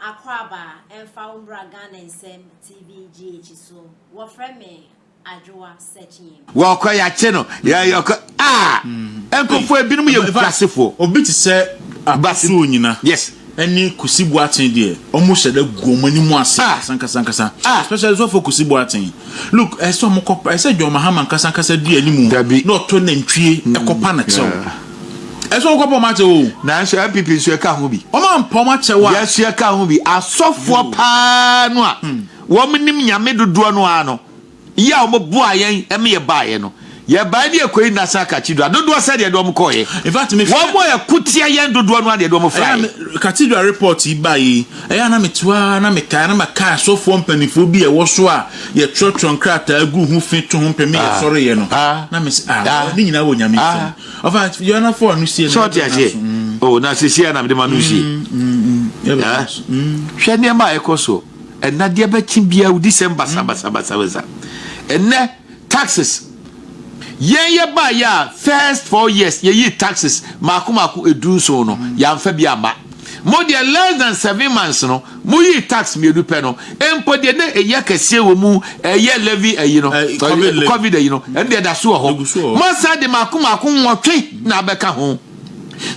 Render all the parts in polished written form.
Akwaaba ɛmfa wo mbra Ghana Nsɛm TV GH so. Wɔfrɛ me Adwoa Sekyim. Wɔkɔ yɛakye no yɛkɔ a nkurɔfoɔ ebinom yɛ nkurasefoɔ. Obi te sɛ Abasoɔ nyina ɛne Kusi Boateng deɛ ɔmo hyɛ da gu ɔmo anim ase ankasa ankasa ankasa especially sɔfo Kusi Boateng look ɛsɛ ɔmo kɔ ɛsɛ John Mahama ankasa ankasa di anim na ɔtɔ nantwie ɛkɔpa no kyɛw ɛsɛ ɔmo kɔpa ɔmo akyɛw o. Nanso NPP nso ɛka ho bi. Ɔmo ampa ɔmo akyɛw a. Yɛn nso yɛka ho bi asɔfoɔ paa no a wɔn nim Nyame dodoɔ no ara no. Yɛ a wɔboaa yɛn ma yɛbaeɛ no, yɛbaeɛ ne yɛkɔyi National Cathedral dodoɔ sɛdeɛ yɛde wɔn kɔeɛ. In fact, me Wɔn a ɛko tia yɛn dodoɔ no ara na yɛde wɔn Ɛyɛ a fraeɛ. me cathedral report yi baeɛ yi, ɛyɛ a na mete hɔ ara na mekae na makae asɔfoɔ mpanimfoɔ bi a ɛwɔ so a yɛtwerɛtwerɛ nkrataa gu ho fi to ho mpem Ah, yɛsɔreeɛ no. ah, Na mese, ah, ah, ne nyinaa wɔ Nyame ah. nsam. Ɔfa, Yɔnafoɔ ano sie no, Sɛ ɔte yɛbɛtena aseɛ? so. Mm, Oh, na seesei a na mede ma no sie. mm, mm, yɛbɛtena Ah, so. Mm. hwɛ nneɛma a ɛkɔ soɔ. Ɛnna deɛ bɛkye biara wodi sɛm basabasabasabasa. Ɛnnɛ taxes yɛn yɛ baayɛ a first 4 years yɛyi taxes mako mako 17 no, yɛamfa bi amma. Mo deɛ, less than 7 months no mo yi tax mmienu pɛ no mpo deɛ ne ɛyɛ kɛseɛ wɔ mu, ɛyɛ levy ɛyi no. COVID levy. COVID ɛyi no, ɛno deɛ da so wɔ Ɛgu so wɔ hɔ. hɔ. Mo asan de mako mako nwɔtwe na abɛka ho.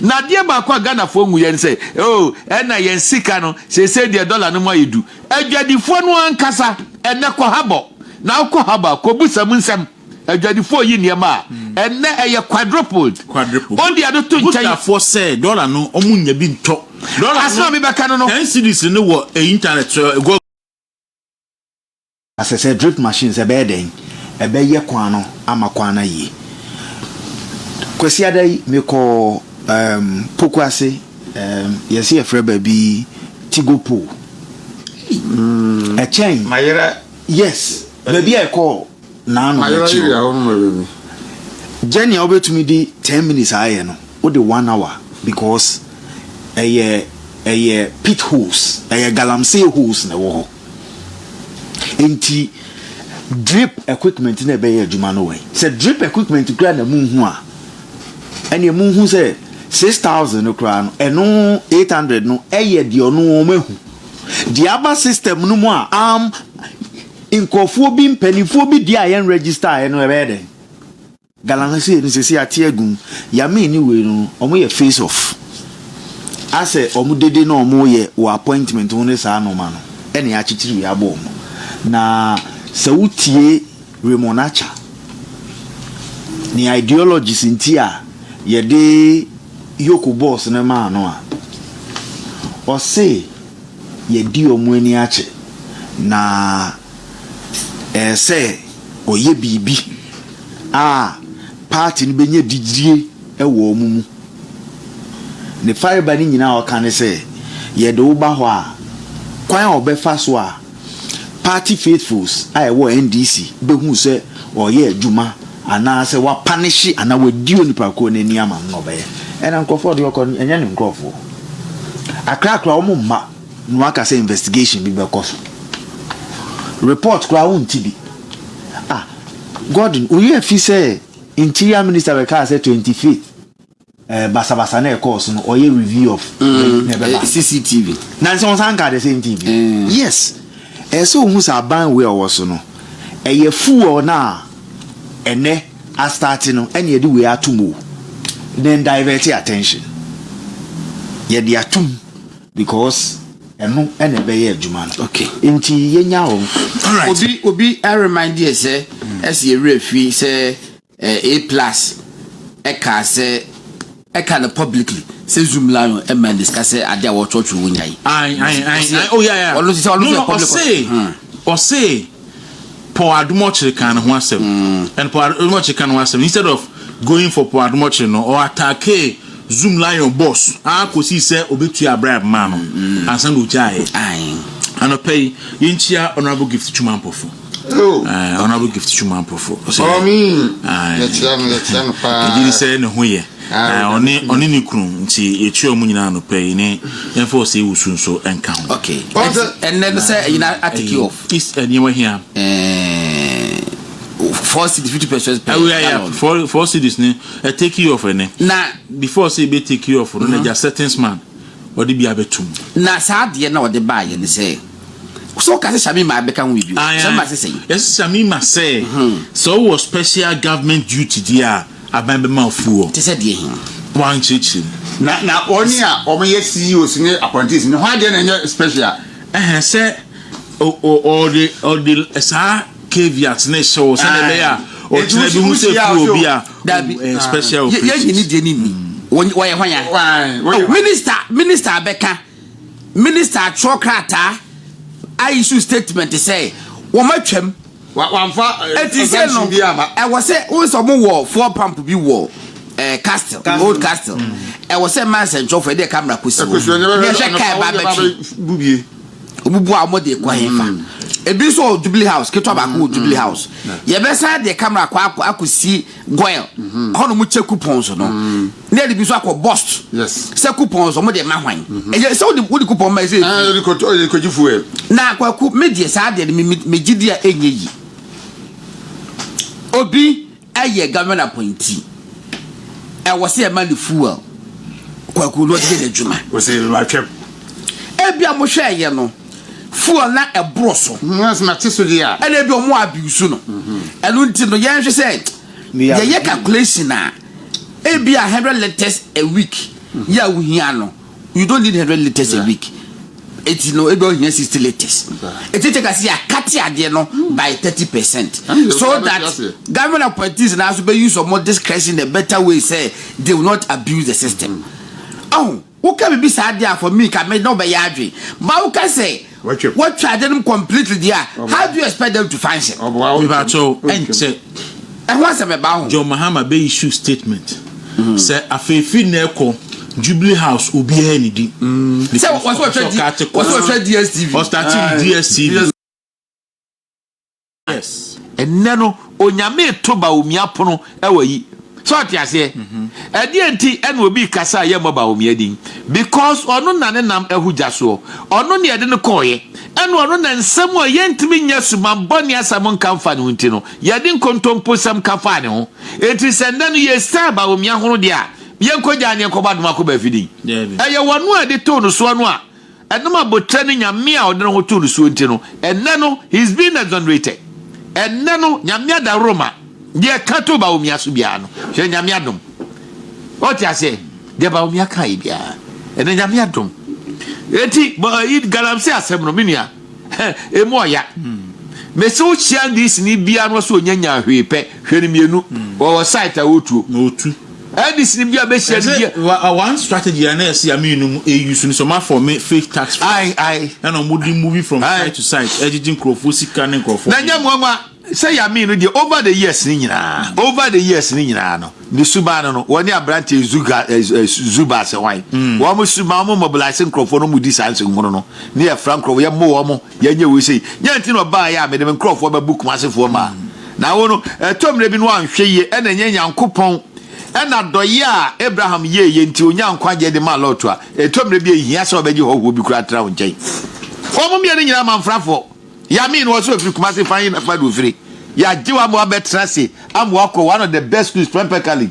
Na adeɛ baako a Ghanafoɔ ngu yɛn sɛ, oh, ɛna yɛn sika no seesei deɛ dɔla no mu ayɛ du. Adwadifoɔ no ankasa ɛnɛ kɔ habɔ na wokɔ habɔ a kɔbusa mu nsɛm. Adwadifoɔ yi nneɛma a ɛnɛ ɛyɛ quadrupled. Quadruple. Ɔde ade to nkyɛn. Gutafoɔ sɛ dɔla no ɔmo nya bi ntɔ. Dɔla Asɛm a mebɛka no. 10 cedis no wɔ internet so Google. Asɛ sɛ drip machines ɛbɛyɛ dɛn ɛbɛyɛ kwan no ama kwan no ayie. Kwasiada yi mekɔ Pokuase, yɛsɛ yɛfrɛ baabi Tigo Pole. Ɛkyɛn Mayera. Yes, baabi a ɛkɔɔ naano Mayera n'akyi area hɔ. hɔ no ma baabi. Journey a wobɛtumi de 10 minutes ayɛ no, wode one hour because ɛyɛ pit holes, ɛyɛ galamsey holes na ɛwɔ hɔ. Nti drip equipment na ɛbɛyɛ adwuma no wɔ yi sɛ drip equipment kura na mu hu a, ɛnna mu hu sɛ 6,000 no koraa no, ɛno 800 no ɛyɛ deɛ ɔno wɔn ahu deɛ aba system no mu a nkurɔfoɔ bi, mpanimfoɔ bi deɛ a yɛn register yɛ no, ɛbɛyɛ dɛ galamsey no sisi ate agum yamee ne wei no, wɔn yɛ face off asɛ wɔn dede na wɔn yɛ wɔ appointment ho ne saa nneɛma no, ɛna yɛakyekyere wei abɔ wɔn. Na sɛ wotie Raymond Archer ne ideologies nti a yɛde EOCO boss no maa no a, ɔse yɛdi wɔn ani akyɛ na ɛɛ sɛ ɔyɛ biribi a party no bɛnya didie wɔ wɔn mu. Ne fareba no nyinaa a ɔka ne sɛ yɛde wo ba hɔ a, kwan a ɔbɛfa so a party faithfuls a ɛwɔ NDC bɛhu sɛ ɔyɛ adwuma anaasɛ wapanehye anaa wadi onipa kuo n'ani ama no na ɔbɛyɛ. Ɛna nkurɔfoɔ de ɔkɔ no, ɛnyɛ ne nkurɔfoɔ akrakra wɔn mma na waka sɛ investigation bi bɛkɔ so, report koraa wonti bi. Ah, Gordon, oyɛ fi sɛ Interior Minister bɛkaa sɛ 25th basabasa na ɛkɔɔ so no, ɔyɛ review of na ɛbɛba. CCTV. Na nsɛ wɔn san ka the same thing bi. Yes, ɛyɛ sɛ ohun sɛ aban wei a ɔwɔ so no, ɛyɛ fuel na ɛnɛ astart no, ɛna yɛde wei atum o, then divert attention yɛde atum because ɛno ɛna ɛbɛyɛ adwuma no. Nti yɛnya wɔn. Obi remind yɛ sɛ ɛsɛ yɛwerɛ fi sɛ A Plus ɛka sɛ ɛka no publicly sɛ Zoomlion ɛma ne sika sɛ ade a wɔtwerɛtwerɛ wɔ nyae. Ayi ayi ayi ayi, oh yeah. Ɔno sɛ ɔno no sɛ no public. Ɔse Paul Adom Otchere kan ne ho asɛm, and Paul Adom Otchere kan ne ho asɛm, instead of going for Paul Adom Otchere no, ɔ attack Zoomlion boss akɔsi sɛ obetua bribe maa no ansa na ogyaeɛ. Anɔpɛ yi yɛnkyia Honourable Gift Twuma Mpɔfo. Honourable Gift Twuma Mpɔfo. Yɛkyia no, yɛkyia no paa. Ɛgye di sɛ ne ho yɛ. Ɔne ne kunu, nti yɛkyia ɔmo nyinaa anɔpɛ yi ne yɛmfa ɔsɛ ewusu nso nka ho. Okay, ɛnɛ no sɛ ɛyina atake off. East nneɛma hia. 4 cedis 50 pesewas per Oh yeah. gallon. 4 cedis ne ɛ take you off ɛnɛ. Na before sɛ ebe take you off no, na gya settings man. Ɔde bi abɛto mu. Na saa adeɛ na ɔde baayɛ ne sɛ woka sɛ Shamima abɛka ho biribi, Shamima sɛ sɛn? Yɛsɛ Shamima sɛ wowɔ special government duty deɛ a, aban bɛma wo fuel. Te sɛ deɛ hia. Wankyerɛkyerɛ mu. Na wɔne a wɔyɛ CEOs ne appointees ne ho adeɛ na ɛnyɛ special. Ɛhɛn, sɛ ɔde saa caveat ne hyɛ wɔ sɛdeɛ ɛbɛyɛ a ɔkyerɛ bi ho sɛ fuel bi a Dabi. Special yɛyi ne operations. deɛ ne ni wɔyɛ hwan ya? Why? Oh, minister abɛka, minister atwerɛ krataa a issue statement sɛ wɔn atwam. Wamfa Eti sɛ no exemption bi ama. Ɛwɔ sɛ wɔn sɛ wɔn wɔ fuel pump bi wɔ Castle, Old Castle. Ɛwɔ sɛ mmaa nsɛntwerɛfoɔ yɛde camera kɔsi hɔ ne yɛhwɛ kaa ɛba abɛtwe bubie. Obubu a wɔde kɔ hefa. Ebi nso wɔ Jubilee House, ketewa baako wɔ Jubilee House. Yɛbɛsan de camera akɔ akɔsi Goil hɔ nom kyɛ coupons no, ne yɛde bi nso akɔ Bost sɛ coupons wɔn de ma hwan. Ɛyɛ sɛ wode coupon ma ɛsɛ Ah, ɔde kɔ, ɔde kɔgye fuel. Na Kwaku, me deɛ, saa deɛ no me gye di a ɛnyɛ yi. Obi ɛyɛ government appointee, ɛwɔ sɛ ɛma ne fuel, Kwaku, na ɔde yɛ n'adwuma. Wɔsɛ watwam. Ebi a mohwɛ ɛyɛ no fuel na ɛboro so. Nso mate so deɛ a. Ɛna ebi ɔmo abuse no. Ɛno nti no yɛnhwɛ sɛ yɛyɛ calculation a, ebi a 100 litres a week yɛ a wohia no, you don't need 100 litres a week. Eti no ebi a ohia 60 litres. Eti kyɛ kasi akate adeɛ no by 30% so that government appointees na also be use ɔmo discretion in a better way sɛ they will not abuse the system. Ɔho woka bibi saa adeɛ a, for me ka me na ɔbɛyɛ adwe ba woka sɛ Wɔtwa. wɔtwa adeɛ no completely deɛ a, how do you expect them to function? Ɔboa. Mepakyɛw, ɛnkyɛ Ɛho asɛm ɛba ho. John Mahama bɛ issue statement sɛ afeefi na ɛkɔ Jubilee House, obiara ni di. Sɛ wɔsɛ wɔhwɛ D, wɔsɛ wɔhwɛ DSTV. Ɔstart DSTV, yes. Ɛnɛ no Onyame to Bawumia pono ɛwɔ yi sɛ ɔte aseɛ. Ɛdeɛ nti ɛna obi kasa a yɛmmɔ Bawumia din because ɔno na ne nam ɛho gya soɔ, ɔno ne yɛde no kɔɔyɛ, ɛna ɔno na nsɛm a yɛntumi nyɛ sumanbɔne asɛm nka mfa ne ho nti no yɛde nkontompo sɛm ka faa ne ho. Enti sɛ nnɛ no yɛsaa Bawumia ho deɛ a, yɛnkɔgyaa ne yɛnkɔbɔ adom akɔ baafidin. Dabi. Ɛyɛ wɔno a yɛde too no soɔ no a ɛnum abotire ne Nyame a ɔde ne ho too no soɔ nti no, ɛnɛ no he is being exonerated. Ɛnɛ no Nyame adaworoma deɛ ɛka to Bawumia so biara no, hwɛ, Nyame adom. Ɔte aseɛ, deɛ Bawumia ka yi biara, ɛnɛ Nyame adom. Eti bɔ galamsey asɛm no, me nua, emu ɔya. Mesi wo hyia NDC ni biara no so onya hwee pɛ, hwɛ no mmienu wɔwɔ site a wɔtuo. Na otu. NDC ni biara bɛhyia no bia. Ɛsɛ one strategy a na yɛsɛ yame no mu eyi so no sɛ ɔmo aform fake task force. Ayi ayi. Ɛna ɔmo de moving from Aye. site to site ɛgyegye nkurɔfoɔ sika ne nkurɔfoɔ. Na nyɛ nwanwa sɛ Yame no deɛ, over the years ne nyinaa, over the years ne nyinaa no, ne suban no, wɔne aberanteɛ Zuga ɛ ɛ Zuba sɛ wan wɔn mo suban, wɔn mobilize nkurɔfoɔ no mu di saa nsɛnhunu no ne yɛfra nkurɔfoɔ, yɛmmɔ wɔn, yɛnyɛ wei sei nyɛ. Nti na ɔbaa yɛ a mede me nkurɔfoɔ bɛbu Kumasefoɔ maa na wo no ɛtɔ mmerɛ bi no anhwɛ yie. Ɛna nyɛ Nyankopɔn ɛna dɔyɛ a Abraham yɛɛyɛ nti onya nkwagyeɛ de maa Lot a, ɛtɔ mmerɛ bi a ɛhia sɛ ɔbɛgye hɔhoɔ bi koraa tena wo nkyɛn. Wɔn mmienu nyinaa mamfrafoɔ. Yami no wɔsɛ ofiri Kumase fan yi na fa do ofiri yagye wa ama wabɛtena ase ama wakɔ one of the best schools, Prempeh College.